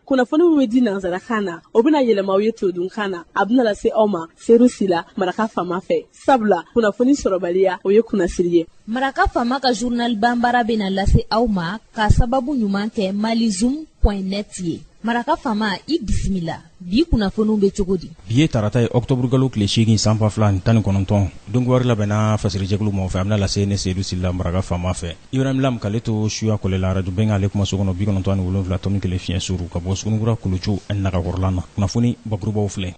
Kunnafoni min bɛ di nansarakan na, o bɛna yɛlɛma aw ye todunkan na. A bɛna lase aw ma Seru Sila, Maraka Faama fɛ. Sabula kunnafoni sɔrɔbaliya, o ye kunnasiri ye. Maraka Faama ka journal banbara bɛna lase aw ma k'a sababu ɲuman kɛ malizoom point net ye. Maraka Faama, i bisimila. Bi kunnafoniw bɛ cogo di? Bi ye tarata ye, ɔkutɔburukalo tile 8 san 2019. Donkibaru labɛnna fasirijɛkulu maaw fɛ, a bɛna lase ne Seyidu Sila Maraka Faama fɛ. Ibrahim Lam k'ale to suya kɔlɛ la arajo bɛnkan ale kumaso kɔnɔ 97.1 fiɲɛ suru ka bɔ Sugunikura Koloco nagakɔrɔla na. Kunnafoni bakurubaw filɛ.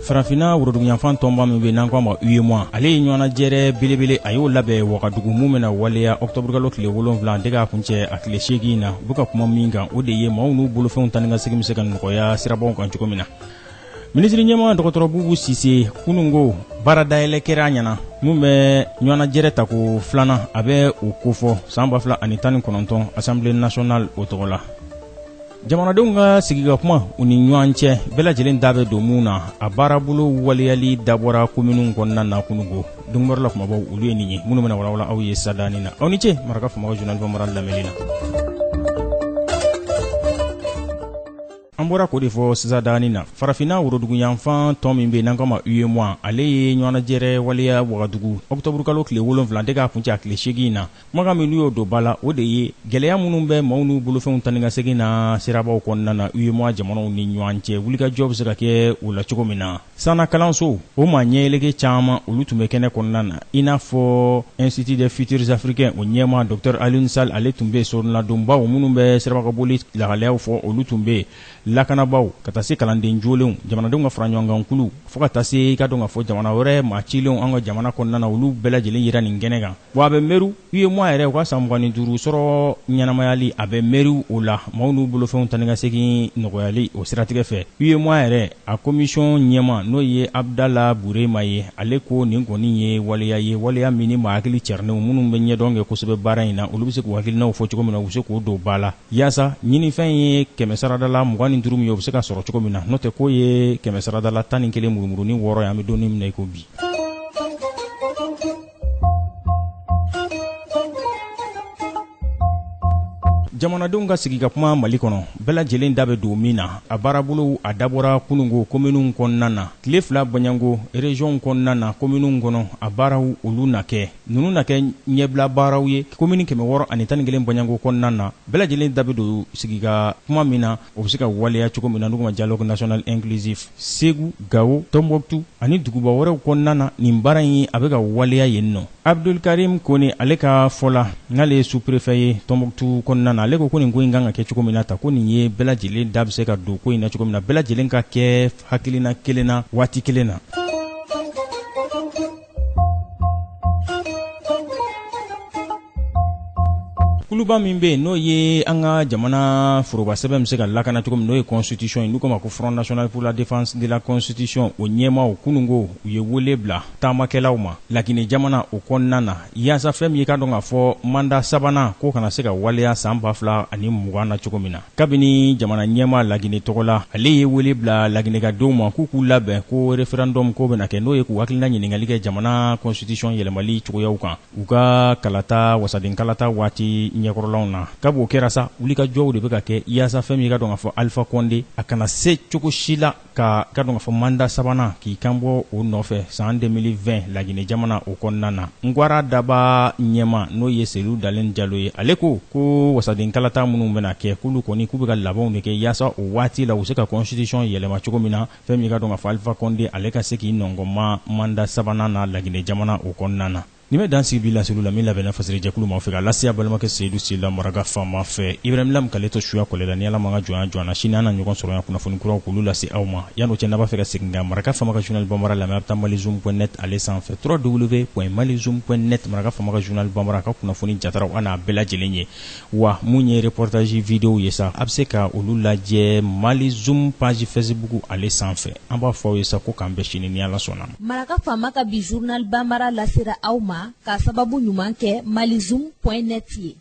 Farafinna woroduguyanfan tɔnba min bɛ n'an ko a ma UEMOA, ale ye ɲɔgɔnnajɛrɛ belebele a y'o labɛn Wagadugu mun bɛna waleya ɔkutɔburukalo tile 7 de k'a kuncɛ a tile 8 na. U bɛ ka kuma min kan, o de ye maaw n'u bolofɛnw taa ni ka segin bɛ se ka nɔgɔya sirabaw kan cogo min na. Minisiri ɲɛmaa dɔgɔtɔrɔ Bubu Sise, kununko baara dayɛlɛ kɛra a ɲɛna mun bɛ ɲɔgɔnnajɛrɛ tako filanan, a bɛ o kofɔ san 2019 Assemblée nationale o tɔgɔ la. Jamanadenw ka sigi ka kuma u ni ɲɔgɔn cɛ, bɛɛ lajɛlen da bɛ don mun na, a baarabolo waleyali dabɔra kominiw kɔnɔna na kununko. Donkibaru la kumabaw, olu ye nin ye minnu bɛna walawala aw ye sadani na. Aw ni ce Maraka Faama ka journal bambara lamɛnni na. An bɔra k'o de fɔ sisan na. Farafinna woroduguyanfan tɔn min bɛ yen n'an k'a ma UEMOA, ale ye ɲɔgɔnnajɛrɛ waleya Wagadugu ɔkutɔburukalo tile 7 de k'a kuncɛ a tile 8 na. Kumakan min n'u y'o don ba la, o de ye gɛlɛya minnu bɛ maaw n'u bolofɛnw taa ni ka segin na sirabaw kɔnɔna na UEMOA jamanaw ni ɲɔgɔn cɛ, wulikajɔ bɛ se ka kɛ o la cogo min na. Sanna kalanso o maa ɲɛyeleke caman, olu tun bɛ kɛnɛ kɔnɔna na, i n'a fɔ Institut des futurs africains o ɲɛmaa Docteur Alioune Sall, ale tun bɛ yen. Soronadonbaw minnu bɛ sirabakaboli lahalayaw fɔ, olu tun bɛ yen, lakanabaaw ka taa se kalanden jolenw, jamanadenw ka faraɲɔgɔnkankulu, fo ka taa se i ka dɔn k'a fɔ jamana wɛrɛ maa cilenw an ka jamana kɔnɔna na, olu bɛɛ lajɛlen yera nin kɛnɛ kan. Wa a bɛ miiri UEMOA yɛrɛ u ka san 25 sɔrɔ ɲɛnamayali, a bɛ miiri o la maaw n'u bolofɛnw taa ni ka segin nɔgɔyali o siratigɛ fɛ. UEMOA yɛrɛ a komisɔn ɲɛmaa, n'o ye Abudala Burema ye, ale ko nin kɔni ye waleya ye, waleya min ni maa hakili carinnenw minnu bɛ ɲɛdɔn kɛ kosɛbɛ baara in na, olu bɛ se k'u hakilinaw fɔ cogo min na, u bɛ se k'o don ba la yaasa ɲinifɛn ye kɛmɛ sarada la 25 min ye, o bɛ se ka sɔrɔ cogo min na. N'o tɛ k'o ye kɛmɛ sarada la 11 murumurunin 6 ye an bɛ don min na i ko bi. Jamanadenw ka sigi ka kuma Mali kɔnɔ, bɛɛ lajɛlen da bɛ don min na, a baarabolow a dabɔra kununko kominiw kɔnɔna na. Tile 2 bɔɲɔgɔnko régionw kɔnɔna na, kominiw kɔnɔ, a baaraw olu na kɛ. Ninnu na kɛ ɲɛbila baaraw ye komini 611 bɔɲɔgɔnko kɔnɔna na. Bɛɛ lajɛlen da bɛ don sigi ka kuma min na, o bɛ se ka waleya cogo min na, n'u k'o ma dialogue national inclusif. Segu, Gawo, Tɔnbɔkutu ani duguba wɛrɛw kɔnɔna na, nin baara in a bɛ ka waleya yen nɔ. Abdul Karim Kone, ale ka fɔ la, n'ale ye sous-préfet ye Tɔnbɔkutu kɔnɔna na, ale ko ko nin ko in kan ka kɛ cogo min na ta, ko nin ye bɛɛ lajɛlen da bɛ se ka don ko in na cogo min na, bɛɛ lajɛlen ka kɛ hakilina kelen na waati kelen na. Kuluba min bɛ yen, n'o ye an ka jamana foroba sɛbɛn bɛ se ka lakana cogo min, n'o ye constitution ye, n'u k'a ma ko Front national pour la défense de la constitution, o ɲɛmaaw kununko u ye wele bila taamakɛlaw ma Laginɛ jamana o kɔnɔna na, yaasa fɛn min ye ka dɔn k'a fɔ mandat sabanan k'o kana se ka waleya san 2020 na cogo min na. Kabini jamana ɲɛmaa Laginɛ tɔgɔ la, ale ye wele bila Laginɛkadenw ma k'u k'u labɛn ko référendum ko bɛna kɛ, n'o ye k'u hakilina ɲininkali kɛ jamana constitution yɛlɛmali cogoyaw kan u ka kalata wasaden kalata waati ɲɛkɔrɔlanw na. Kabi o kɛra sa, wulikajɔw de bɛ ka kɛ yaasa fɛn min ye ka dɔn k'a fɔ Alpha Condé a kana se cogo si la ka ka dɔn k'a fɔ mandat sabanan k'i kanbɔ o nɔfɛ san 2020 Laginɛ jamana o kɔnɔna na. Ngwara Daba ɲɛmaa, n'o ye Selu Dalen Jalo ye, ale ko ko wasaden kalata minnu bɛna kɛ, k'olu kɔni k'u bɛ ka labɛnw de kɛ yaasa o waati la u bɛ se ka constitution yɛlɛma cogo min na, fɛn min ka dɔn k'a fɔ Alpha Condé ale ka se k'i nɔngɔnma mandat sabanan na Laginɛ jamana o kɔnɔna na. Nin bɛ dan sigi bi laseliw la min labɛnna fasirijɛkulu maaw fɛ k'a lase a balimakɛ Seyidu Sila Maraka faama fɛ. Ibrahim Lam k'ale to suya kɔlɛ la. Ni Ala m'an ka jɔnya jɔ an na, sini an na ɲɔgɔn sɔrɔ yan kunnafoni kuraw k'olu lase aw ma. Yan'o cɛ, n'a b'a fɛ ka segin ka Maraka faama ka journal bambara lamɛn, a bɛ taa malizoom point net ale sanfɛ, www.malizoom point net. Maraka faama ka journal bambara ka kunnafoni jataraw, an n'a bɛɛ lajɛlen ye. Wa mun ye reportage video ye sa, a bɛ se ka olu lajɛ Malizoom page Facebook ale sanfɛ. An b'a fɔ aw ye sa ko k'an bɛn sini ni Ala sɔnna. Maraka faama ka bi journal banbara lasera aw ma k'a sababu ɲuman kɛ malizoom point net ye.